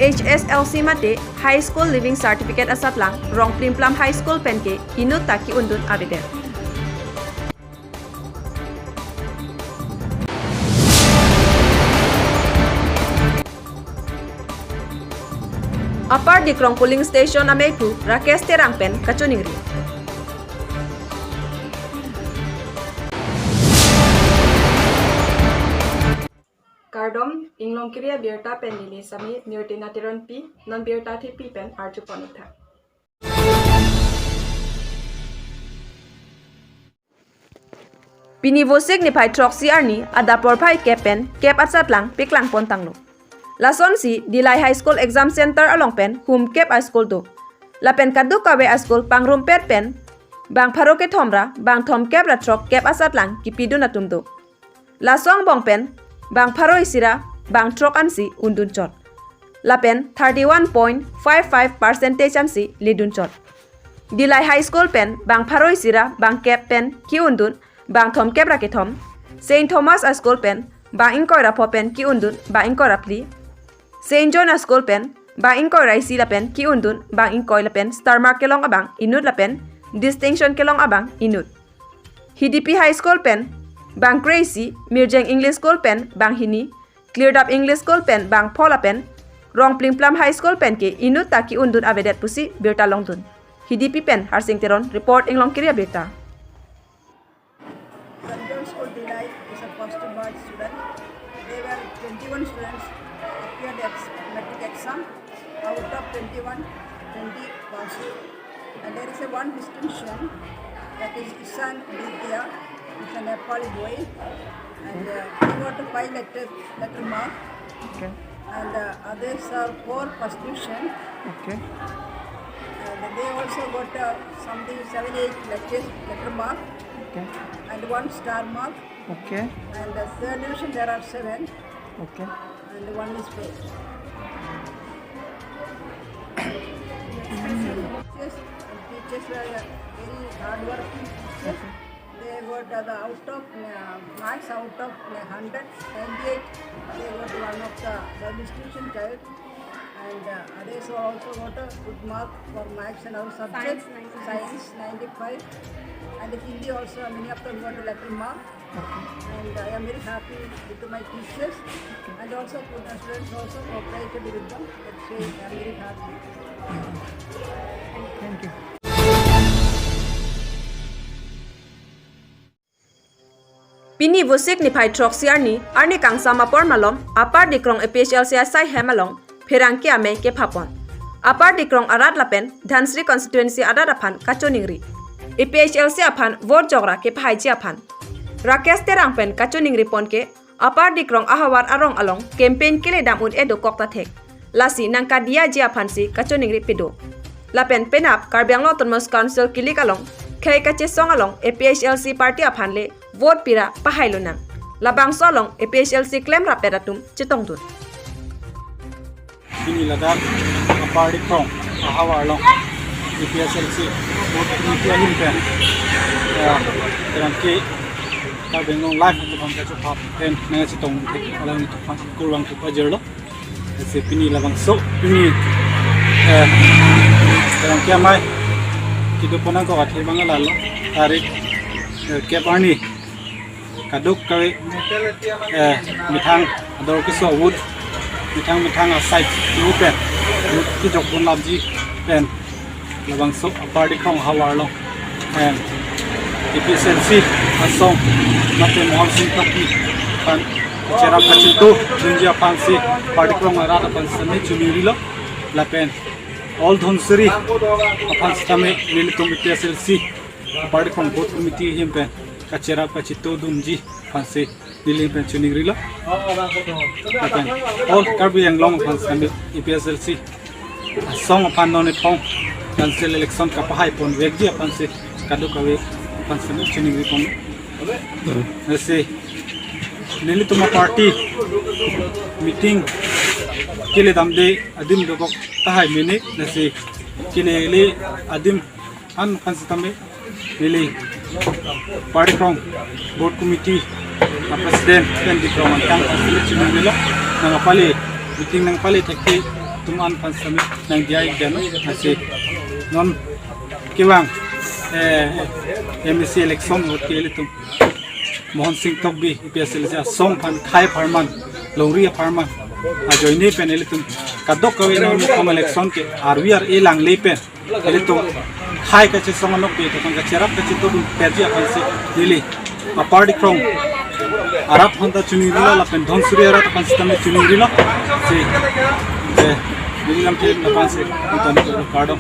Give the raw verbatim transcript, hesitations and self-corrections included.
H S L C mate High School Leaving Certificate asatlang Rongplimplam High School pen ke inut ta ki-undun avedet. Upper Dikrong Polling Station ameiphu Rakesh Terang pen kachiningri. Kardom, Inglongkiri abirta pen neli sami Mirtina Teronpi, non birta thepi pen arjupon-ik tha. Pini Vosik niphai throksi arni adap porphai kep pen kep asatlang paklangpon tanglo. Lasonsi Dillai High School Exam Center along pen hum kep a-school do. Lapen kadokave a-school pangrumpet pen bang pharo kethom ra bang thomkep ra throkkep asatlang kipidun atum do. Laso angbong pen bang pharo isi ra bang throk ansi undun chot. Lapen thirty one point five five percentage ansi ledun chot. Dillai High School pen bang pharo isi ra bang kep pen ki-undun bang thomkep ra kethom, Saint Thomas a-school pen bang ingkoi ra pho pen ki-undun bang ingkoi ra phli, Saint John a-school pen bang ingkoi ra isi lapen ki-undun bang ingkoi lapen star mark kelong abang inut lapen distinction kelong abang inut. Hidipi High School pen bang kre-isi, Mirjeng English School pen bang hini, Klirdap English School pen bang pho lapen Rongplimplam High School pen ke inut ta ki-undun avedet pusi birta longdun. Hidipi pen Harsing Teron report, Inglongkiri abirta. Central School Dillai is a first batch student. There were twenty-one students appeared at matric exam. Out of twenty-one, twenty passed. And there is a one distinction, that is Ishan Bhutia, is a Nepali boy. And uh, he got a five letter, letter mark. Okay. And uh, others are four first division. Okay. And they also got uh, something seven, eight letters, letter mark. Okay. And one star mark. Okay. And the third division there are seven. Okay. And one is fail. Teachers, teachers were very hardworking teachers. Okay. They got uh, the out of uh, marks out of uh, hundred, ninety-eight. They got one of the, the distinction child. And uh, others also got a good mark for maths and all subjects. Science, ninety-five. Science, ninety-five. And the Hindi also, many of them got a letter mark. Okay. And I am very happy with my teachers. Okay. And also, the students also cooperated with them. That's why I am very happy. Thank you. Pini Vosik niphai throksi arni, arni kangsam apor malom, Upper Dikrong A P H L C asai hem along pherangke amei kephapon. Upper Dikrong arat lapen Dhansiri constituency arat aphan kachiningri. A P H L C aphan vote jokra kepahaiji aphan Rakesh Terang pen kachiningri pon ke Upper Dikrong ahavar arong along campaign keledam un-e dokok ta thek. Lasi nangkadiyaji aphansi kachiningri pido. Lapen penap Karbi Anglong Autonomous Council kilik along khei kachesong along A P H L C party aphan le vote pira pahai lonang. Labangso along A P H L C klem rapet atum chetongdun. Pini ladak Upper Dikrong ahavar along A P H L C vote committee ahin pen, eh, pherangke Karbi Anglong Live atum aphan kachepap pen nangchetong thek alanglitum aphan kurvangthu pajirlo. Lasi pini labangso pini, eh, pherangke amei kedo pon nangkok athe abang lalo tarik, eh, kep arni kadokave, eh, methang ador keso ahut, methang methang asai ahut pen vote kejok pon lapji pen labangso Upper Dikrong ahavar along, eh, A P H L C asong mate Mohon Sing Tokbi aphan cherap kachito dunji aphansi Upper Dikrong arat aphan sitame chiningrilo. Lapen all Dhansiri aphan sitame nelitum A P H L C Upper Dikrong vote committee ahin pen kacherap kachito dunji aphansi neli pen chiningrilo. Lapen all Karbi Anglong aphan sitame A P H L C asong aphan non ephong council election kapahai pon vekji aphansi kadokave aphan sitame chiningri pon. Lasi nelitum aparty meeting keledamde adim dokok tahai mene, lasi kelele adim an aphan sitame neli Upper Dikrong vote committee a president pen Dikrong angkang aphan sitame chiningrilo, nangpale meeting nangpale thekthe Tum an aphan sami nang dia ik dan asi non kevang, eh, M A C election ahut ke ilitum Mohon Sing Tokbi A P H L C asong aphan khei apharman, longri apharman ajoine pen ilitum kadokave non kong election ke arvi ar-e langle pen ilitum khei kachesong anok ke, tokon kacherap kachetodun perji aphan si neli aparty krong arat aphanta choningri lo lapen Dhansiri arat aphan sitame choningri lo si, eh, neli lamthe aphan si nonton ko kardom.